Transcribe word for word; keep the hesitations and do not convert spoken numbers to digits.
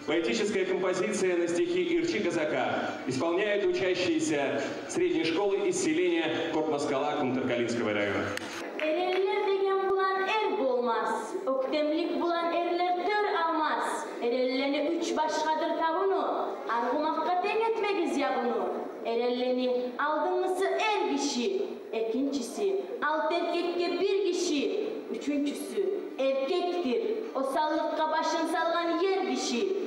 Поэтическая композиция на стихи Ирчи Казака. Исполняют учащиеся средней школы из селения Кортмаскала Кумтаркалинского района. Эренлер деген булан эр болмас, оьктемлик булан эрлер тёр алмас. Эренлени уьч башгъадыр табуну, аргъумакъгъа тенг этмегиз ябуну. Эренлени алдынгысы эр гиши, экинчиси алт эркекге бир гиши, уьчюнчюсю эркекдир осаллыкъгъа башын салгъан ер гиши.